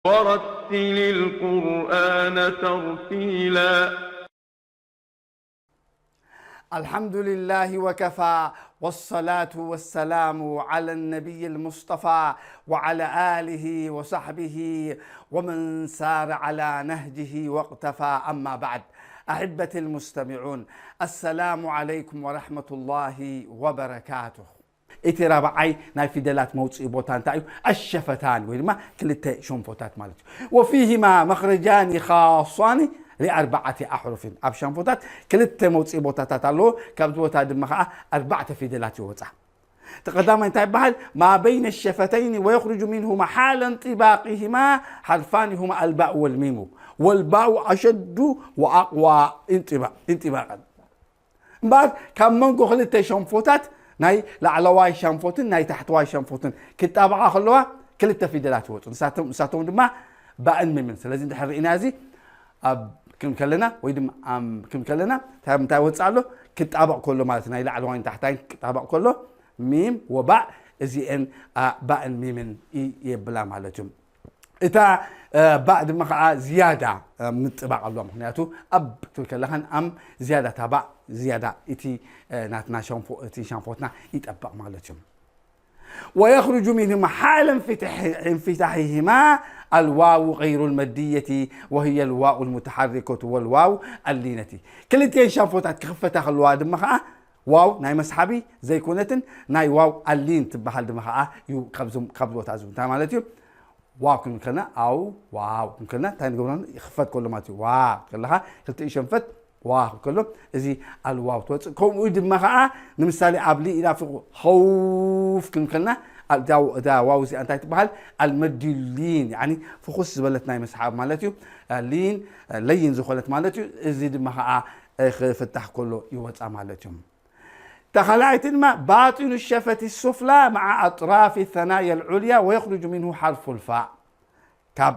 ورتل القرآن ترتيلا. الحمد لله وكفى، والصلاة والسلام على النبي المصطفى، وعلى آله وصحبه ومن سار على نهجه واقتفى. أما بعد، أحبتي المستمعون، السلام عليكم ورحمة الله وبركاته. እቲ ራብዓይ ናይ ፊደላት መውፅኢ ቦታ እንታይ እዩ? ኣሸፈታን ወይ ድማ ክልተ ሸንፎታት ማለት እዩ። وفيهما مخرجان خاصان لأربعة أحرف። ኣብ ሸንፎታት ክልተ መውፅኢ ቦታታት ኣለዎ። ካብዚ ቦታ ድማ ከዓ ኣርባዕተ ፊደላት ይወፃ። እቲ ቀዳማይ እንታይ ይበሃል? ما بين الشفتين ويخرج منهما حال انطباقهما حرفان هما الباء والميم، والباء أشد وأقوى انطباقا. እምበኣር ካብ መንጎ ክልተ ሸንፎታት ናይ ላዕለዋይ ሸንፎትን ናይ ታሕተዋይ ሸንፎትን ክጣበቓ ከለዋ ክልተ ፊደላት ይወፁ። ንሳቶም ንሳቶም ድማ ባእን ሚምን። ስለዚ እንድሕር ርኢና እዚ ኣብ ክም ከለና ወይ ድማ ኣም ክም ከለና እንታይ እንታይ ወፅእ ኣሎ? ክጣበቕ ከሎ ማለት ናይ ላዕለዋይን ታሕታይን ክጣበቕ ከሎ ሚም ወባእ እዚኤን ባእን ሚምን የብላ ማለት እዩ። እታ ባእ ድማ ከዓ ዝያዳ ምጥባቕ ኣለዋ። ምክንያቱ ኣብ ክትብል ከለኻን ኣም ዝያዳ እታ ባእ ዝያዳ እቲ ናትና ሸንፎ እቲ ሸንፎትና ይጠበቕ ማለት እዩ። ويخرج منهما حال انفتاحهما الواو غير المدية وهي الواو المتحركة والواو اللينة. ክልቲኤን ሸንፎታት ክኽፈታ ከለዋ ድማ ከዓ ዋው ናይ መስሓቢ ዘይኮነትን ናይ ዋው ኣሊን ትበሃል ድማ ከዓ እዩ። ካብዞም ካብ ቦታ እዚ እንታይ ማለት እዩ? ዋው ክንብል ከለና ኣው ዋው ክንብል ከለና እንታይ ንገብሮ? ይኽፈት ከሎ ማለት እዩ። ዋ ከለኻ ክልቲኡ ሸንፈት ዋ ከሎ እዚ ኣልዋው ትወፅእ። ከምኡ ድማ ከዓ ንምሳሌ ኣብ ሊ ኢና ፍቑ ኸውፍ ክንብል ከለና እታ ዋው እዚኣ እንታይ ትበሃል? ኣልመድዩ ሊን ያኒ ፍኹስ ዝበለት ናይ መስሓብ ማለት እዩ። ሊን ለይን ዝኾነት ማለት እዩ። እዚ ድማ ከዓ ክፍታሕ ከሎ ይወፃ ማለት እዩ። ተኻልኣይቲ ድማ ባጢኑ ሸፈቲ ሱፍላ መዓ ኣጥራፊ ተናያ ልዑልያ ወየኽርጁ ሚንሁ ሓርፉ ልፋእ። ካብ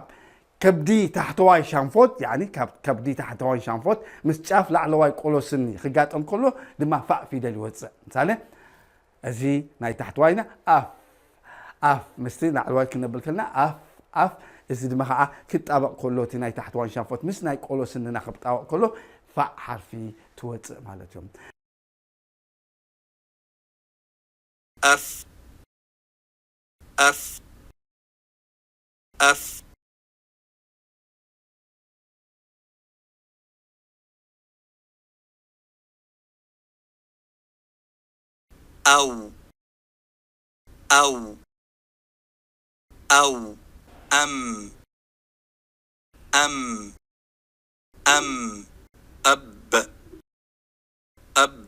ከብዲ ታሕተዋይ ሻንፎት ያኒ ካብ ከብዲ ታሕተዋይ ሻንፎት ምስ ጫፍ ላዕለዋይ ቆሎ ስኒ ክጋጠም ከሎ ድማ ፋእ ፊደል ይወፅእ። ምሳሌ እዚ ናይ ታሕተዋይና ኣፍ ኣፍ ምስቲ ላዕለዋይ ክነብል ከልና ኣፍ ኣፍ እዚ ድማ ከዓ ክጣበቕ ከሎ እቲ ናይ ታሕተዋይ ሻንፎት ምስ ናይ ቆሎ ስንና ክጣበቕ ከሎ ፋእ ሓርፊ ትወፅእ ማለት እዮም። أف أف أف أو أو أو أم أم أم أب أب